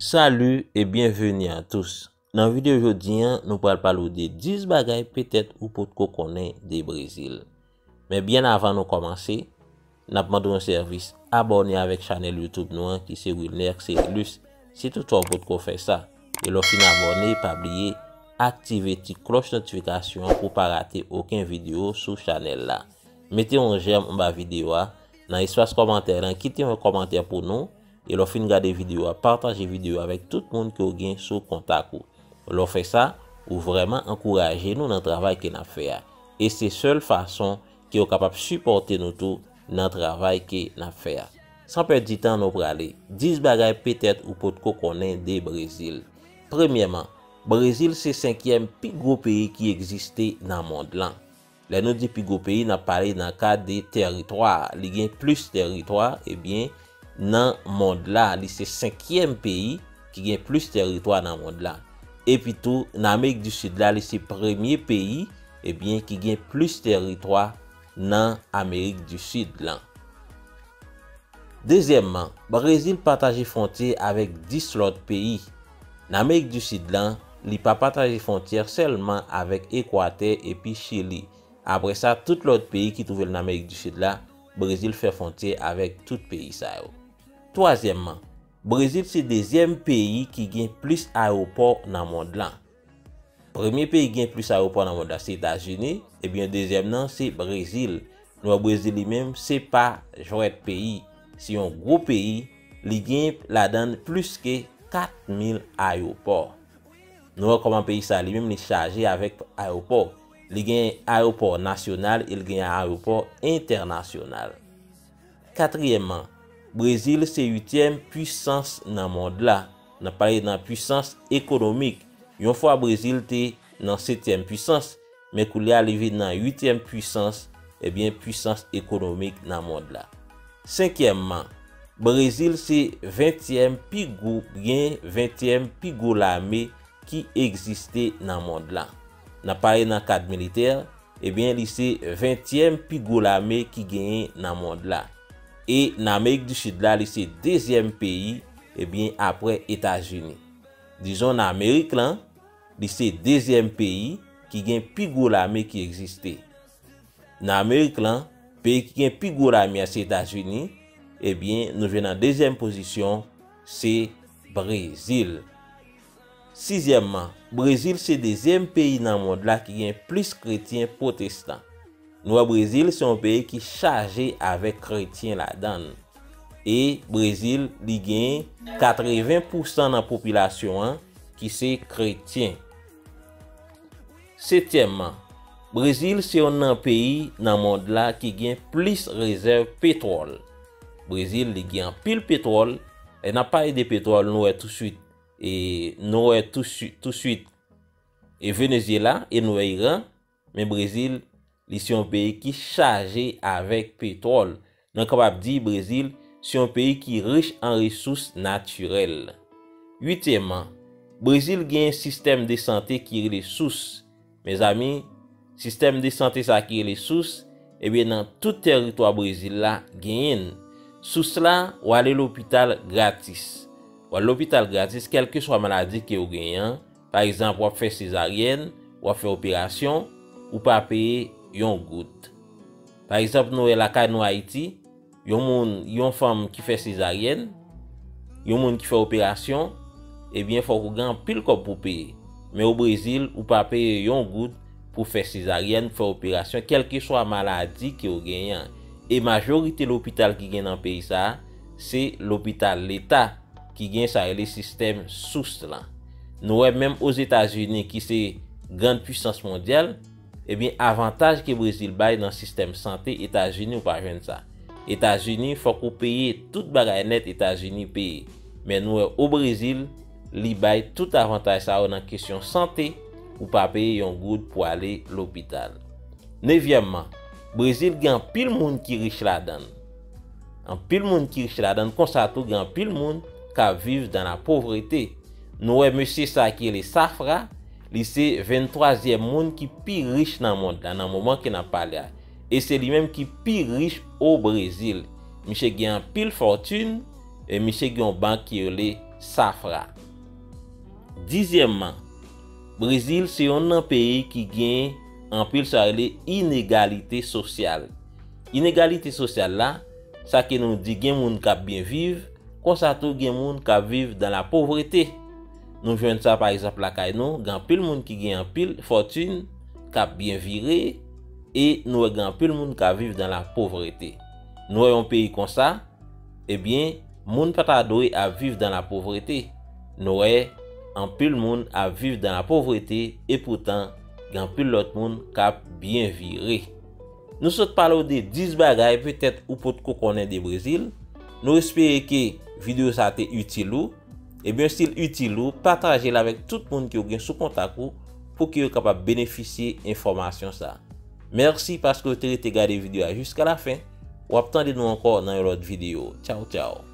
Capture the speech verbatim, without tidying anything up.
Salut et bienvenue à tous. Nan videyo jodi a, nou pral pale w de dis bagay petèt ou potko konnen de Brezil. Men byen avan nou kòmanse, n ap mande w yon sèvis, abòne avèk chanèl YouTube nou an ki se Wilner Xerilus, si toutfwa w potko fè sa. E lè w fin abòne, pa bliye aktive ti klòch notifikasyon an pou w pa rate okenn videyo sou chanèl la. Mete yon jèm anba videyo a, nan espas kòmantè lan, kite yon kòmantè pou nou, e lè w fin gade videyo a, pataje videyo a avèk tout moun ke w gen sou kontak ou. Lè w fè sa, ou vrèman ankouraje nou nan travay ke n ap fè a. E se sèl fason ke w kapab sipòte nou tou nan travay ke n ap fè a. San pèdi tan, nou prale. Dis bagay petèt ou potko konnen de Brezil. Premyèman, Brezil se senkyèm pi gwo peyi ki egziste nan mond lan. Lè nou di pi gwo peyi, n ap pale nan kad de tèritwa. Li gen plis tèritwa, ebyen, nan mond la. Li se senkyèm peyi ki gen plis tèritwa nan mond la. Epi tou, nan Amerik di Sid la, li se premye peyi, ebyen, ki gen plis tèritwa nan Amerik di Sid lan. Dezyèmman, Brezil pataje fwontyè avèk dis lòt peyi. Nan Amerik di Sid lan, li pa pataje fwontyè sèlman avèk Ekwatè epi Chili. Apre sa, tout lòt peyi ki twouve l nan Amerik di Sid la, Brezil fè fwontyè avèk tout peyi sa yo. Twazyèmman, Brezil se dezyèm peyi ki gen plis ayewopò nan mond lan. Premye peyi ki gen plis ayewopò nan mond la se Etazini, ebyen dezyèm nan se Brezil. Nou wè Brezil li menm se pa jwèt peyi, se yon gwo peyi, li gen ladan l plis ke kat mil ayewopò. Nou wè kòman peyi sa li menm li chaje avèk ayewopò. Li gen ayewopò nasyonal e li gen ayewopò entènasyonal. Katriyèmman, Brezil se uityèm pwisans nan mond la. N ap pale nan pwisans ekonomik. Yon fwa Brezil te nan setyèm pwisans, men koulye a li vin nan uityèm pwisans, ebyen pwisans ekonomik nan mond la. Senkyèmman, Brezil se ventyèm pi gwo, gen ventyèm pi gwo lame ki egziste nan mond la. N ap pale nan kad militè, ebyen li se ventyèm pi gwo lame ki genyen nan mond la. E nan Amerik di Sid la, li se dezyèm peyi, ebyen apre Etazini. Dizon nan Amerik lan, li se dezyèm peyi ki gen pi gwo lame ki egziste. Nan Amerik lan, peyi ki gen pi gwo lame a se Etazini, ebyen nou jwenn an dezyèm pozisyon, se Brezil. Sizyèmman, Brezil se dezyèm peyi nan mond la ki gen plis kretyen pwotestan. Nou wè Brezil se yon peyi ki chaje avèk kretyen ladan l. E Brezil, li gen katreven pousan nan popilasyon an ki se kretyen. Setyèmman, Brezil se yonn nan peyi nan mond la ki gen plis rezèv petwòl. Brezil, li gen anpil petwòl. Lè n ap pale de petwòl, nou wè touswit, e nou wè touswit, touswit, e Venezyela, e nou wè Iran. Men Brezil, li se yon peyi ki chaje avèk petwòl. Nou kapab di Brezil se yon peyi ki rich an resous natirèl. Uityèmman, Brezil gen sistèm de sante ki rele SUS. Mezanmi, sistèm de sante sa ki rele SUS, ebyen nan tout tèritwa Brezil la, genyen l. SUS la, w ale lopital gratis. W al lopital gratis, kèlkeswa maladi ke w genyen an, pa egzanp, w ap fè sezaryèn, w ap fè operasyon, ou pa peye yon goud. Pa egzanp, nou wè lakay nou Ayiti, yon moun, yon fanm ki fè sezaryèn, yon moun ki fè operasyon, ebyen, fòk ou gen anpil kòb pou peye. Men o Brezil, ou pa peye yon goud pou fè sezaryèn, fè operasyon, kèlkeswa maladi ke w genyen an. E majorite lopital ki gen nan peyi sa a, se lopital leta ki gen sa rele sistèm SUS lan. Nou wè menm Ozetazini ki se grann pwisans mondyal, ebyen avantaj ke Brezil bay nan sistèm sante Etazini ou pa jwenn sa. Etazini fòk ou peye tout bagay nèt Etazini peye. Men nou wè o Brezil, li bay tout avantaj sa yo nan kesyon sante, ou pa peye yon goud pou ale lopital. Nevyèmman, Brezil gen anpil moun ki rich ladan l. Anpil moun ki rich ladan l, konsa tou gen anpil moun k ap viv dan la povrete. Nou wè mesye sa ki rele Safra, li se venntwazyèm moun ki pi rich nan mond la nan moman ke n ap pale a. E se li menm ki pi rich o Brezil. Misye gen anpil fòtin, e misye gen yon bank ki rele Safra. Dizyèmman, Brezil se yonn nan peyi ki gen anpil sa rele inegalite sosyal. Inegalite sosyal la, sa ke nou di gen moun k ap byen viv, konsa tou gen moun k ap viv dan la povrete. Nou jwenn sa pa egzanp lakay nou, gen anpil moun ki gen anpil fòtin, k ap byen vire, e nou wè gen anpil moun k ap viv dan la povrete. Nou wè yon peyi konsa, ebyen, moun pa ta dwe ap viv dan la povrete. Nou wè anpil moun ap viv dan la povrete, e poutan gen anpil lòt moun k ap byen vire. Nou sot pale w de dis bagay petèt ou potko konnen de Brezil. Nou espere ke videyo sa te itil ou. Ebyen, si l itil ou, pataje l avèk tout moun ke w gen sou kontak ou pou ke yo kapab benefisye enfòmasyon sa. Mèsi paske w te rete gade videyo a jiska lafen. W ap tande nou ankò nan yon lòt videyo. Tchaw, tchaw.